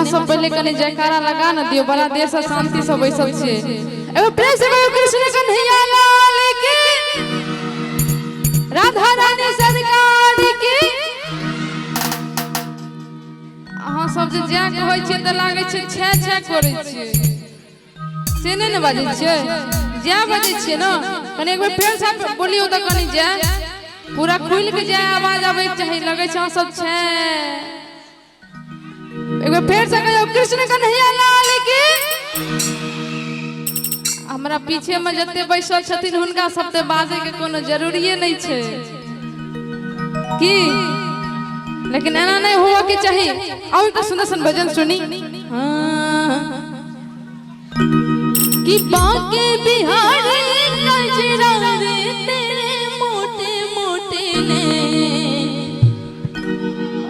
अहाँ सब पहिले कनि जयकारा लगा न दियौ, बड़ा देर से शांति से बैसल छियै। एगो प्रेम से कहियौ कृष्ण कन्हैया लाल की, राधा रानी सरकार की। अहाँ सब जे जय कहै छियै तऽ लागै छै छे छे करै छियै, से नहि ने बाजै छियै, जय बाजै छियै ने। कनि एक बेर फेर से बोलियौ तऽ कनि जय पूरा खुलि के जय आवाज आबैके चाही, लगै छै अहाँ सब छै। एक बेर फेर से कहियौ कृष्ण कन्हैया लाल की। हमरा पीछे में जते बैसल छथिन हुनका सब ते बाजे के कोनो जरूरिये नहीं छै की, लेकिन एना नहीं हुआ के चाही। और एकटा सुंदर सन भजन सुनी। हाँ। कि बाके बिहारी कजरा रे तेरे मोटे मोटे ने,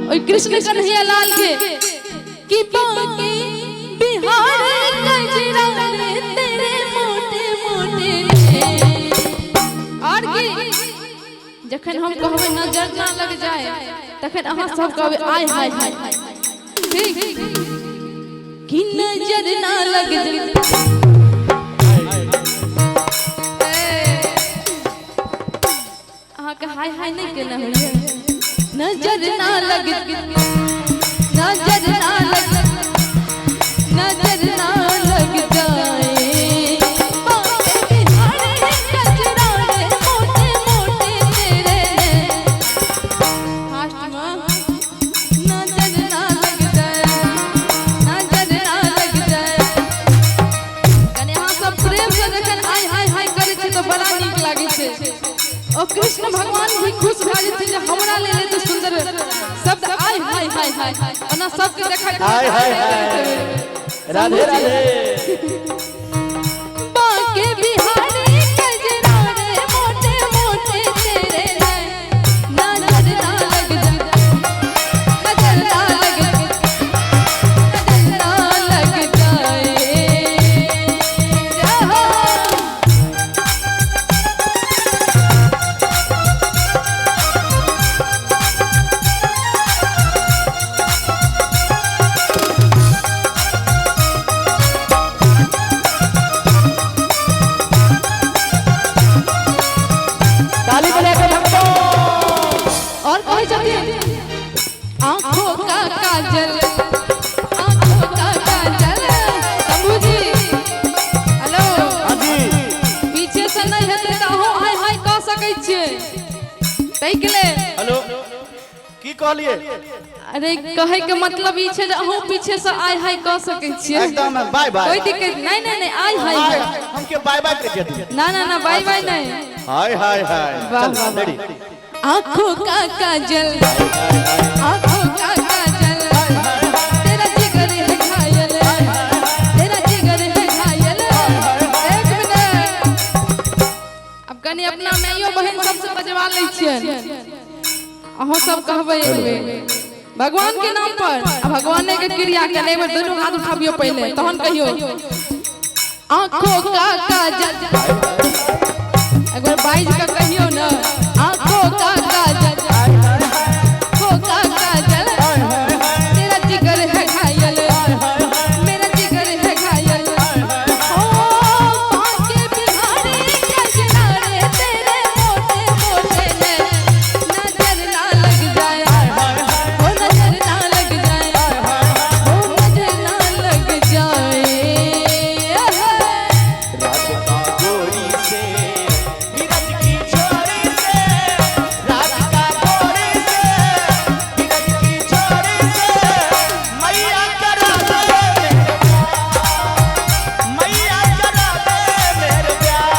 ओय कृष्ण कन्हैया लाल के कि बाके बिहारी कजरा रे तेरे मोटे मोटे ने। और की जखन हम कहबै नजर ना लग जाए तखन अहाँ सब कहबै आय हाय हाय, ठीक कि नजर ना लग जाए। अहाँके हाय हाय नहीं केने होइए। नजर ना लग, नजर ना लग, नजर ना लग जाए। बाके बिहारी कजरा रे मोटे मोटे तेरे ने। फास्ट में नजर ना लग जाए, नजर ना लग जाए। कनि अहाँ सब प्रेम से जखन हाय हाय हाय करै छी तऽ बड़ा नीक लागै छै। और कृष्ण भगवान भी खुश भए जेथिन जे हमरा लेल एते सुंदर शब्द आय हाय हाय हाय। ओना सबके देखैत हाय हाय हाय, राधे राधे। बाके बिहारी कजरा रे मोटे मोटे तेरे ने, नजर ना लग जाए, नजर ना लग, नजर ना लग जाए। जय हो। ताली बजा के भक्तों। और कहै छथिन आंखों का काजल, आंखों का काजल। शंभू जी हेलो, हाँ जी, पीछे से नहीं हेतै तऽ अहूँ हाय हाय कऽ सकै छियै, ताहिके लेल। हेलो, की कहलिए? अरे कहै के मतलब ई छै जे अहूँ पीछे से आय हाय कऽ सकै छियै। एकदम बाय बाय, कोई दिक्कत नहीं, नहीं नहीं आय हाय हाय, हमके बाय बाय कर दिया। ना ना ना बाय बाय नहीं, हाय हाय हाय। वाह, चल वाह, वाह। रेडी। आंखों का काजल, आंखों का काजल, तेरा जिगर है घायल, तेरा जिगर है घायल। एक मिनट, अब कनि अपना माइयो बहिन सबसे बजवा लै छियनि। अहाँ सब कहबै एक बेर भगवान के नाम पर, आ भगवाने के क्रिया के एक बेर दुनू हाथ उठाबियो पहिले, तहन कहियो आंखों का काजल। एक बार बाइज के कहियो ना, आंखों का काजल, आंखों का काजल, तेरा जिगर है घायल, मेरा जिगर है घायल। ओ बाके बिहारी कजरा रे तेरे मोटे मोटे ने, नजर ना लग जाए, ओ नजर ना लग जाए, ओ नजर ना लग जाए। राधिका गोरी से नीरज की छोरी से, राधिका गोरी से नीरज की छोरी से, मैया करा दे मेरे प्यार, मैया करा दे मेरे प्यार।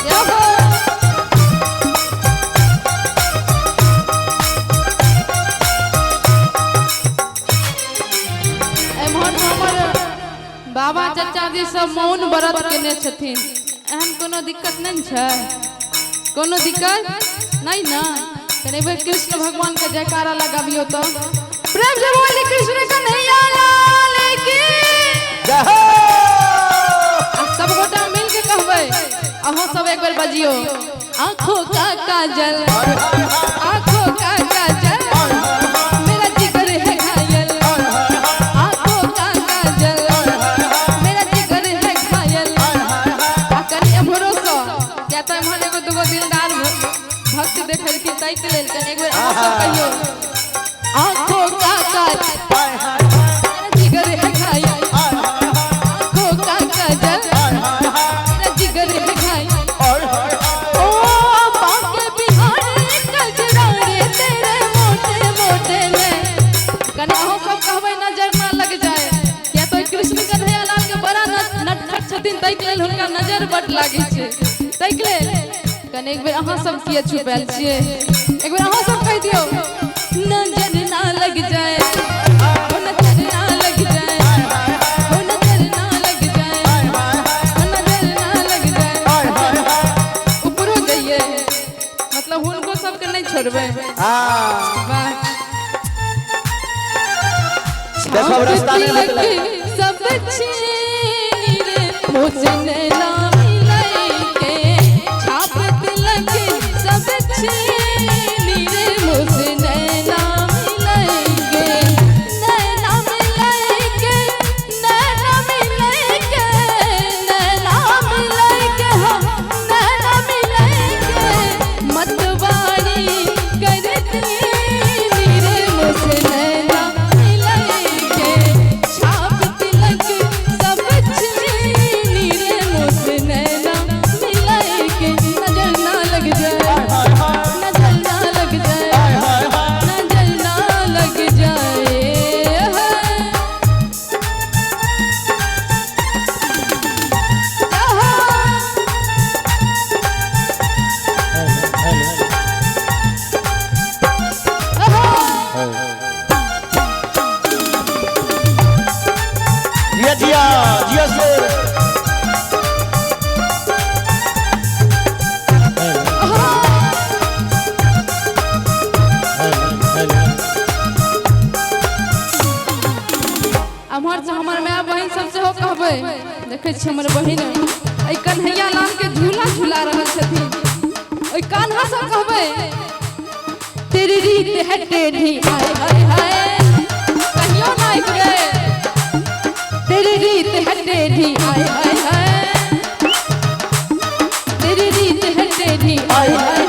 जय हो। एम्हर हमर बाबा चाचा जी सब मौन व्रत केने छथिन, एहन कोनो दिक्कत नहीं छै? कोनो दिक्कत नहीं ना? कनि बेर कृष्ण भगवान के जयकारा लगाबियो तो प्रेम से बोली कृष्ण कन्हैया लाल की। जय हो। आ सब गोटा मिल के कहबै, अहाँ सब एक बेर बजियो आंखों का काजल, आंखों का काजल, एगो दिलदार भक्त देखलखिन, ताहि के लेल कनि एक बेर अहाँ सब कहियौ। आंखों का काजल तेरा जिगर है घायल, आंखों का काजल तेरा जिगर है घायल। ओ बाके बिहारी कजरा रे तेरे मोटे मोटे ने। कनि अहाँ सब कहबै नजर ना लग जाए, किया तो कृष्ण कन्हैया लाल के बड़ा नटखट छथिन, ताहि के लेल हुनका नजर बड लागै छै। ताहि के लेल कनि एक बेर अहाँ सब किया छुपायल छियै, एक बेर अहाँ सब कहि दियौ। नजर ना लग जाए, ओ नजर ना लग जाए, ओ नजर ना लग जाए, ओ नजर ना लग जाए। ऊपरो जाइए, मतलब हुनको सबके नहीं छोड़बै। वाह। देखो, अब रास्ता नहीं मतलब। सब छीनी रे मुझसे नैना मिलके, छाप तिलक सब छीनी रे मुझसे नैना मिलके, नैना मिलके, नैना मिलके, नैना मिलके, हम नैना मिलके मतवारी करती रे मुझसे नैना मिलके, छाप तिलक सब छीनी रे मुझसे नैना मिलके। नजर ना लग जाए, नजर ना लग जाए, नजर ना लग जाए। जिया जिया जिया से। एम्हर से हमर माय बहिन सब सेहो कहबै, देखै छी हमर बहिन एहि कन्हैया लाल के झूला झूला रहल छथिन, ओहि कान्हा सब कहबै तेरी रीत है टेढ़ी हाय हाय हाय, कहियो ना एक बेर तेरी रीत है टेढ़ी हाय हाय हाय, तेरी रीत है टेढ़ी हाय हाय।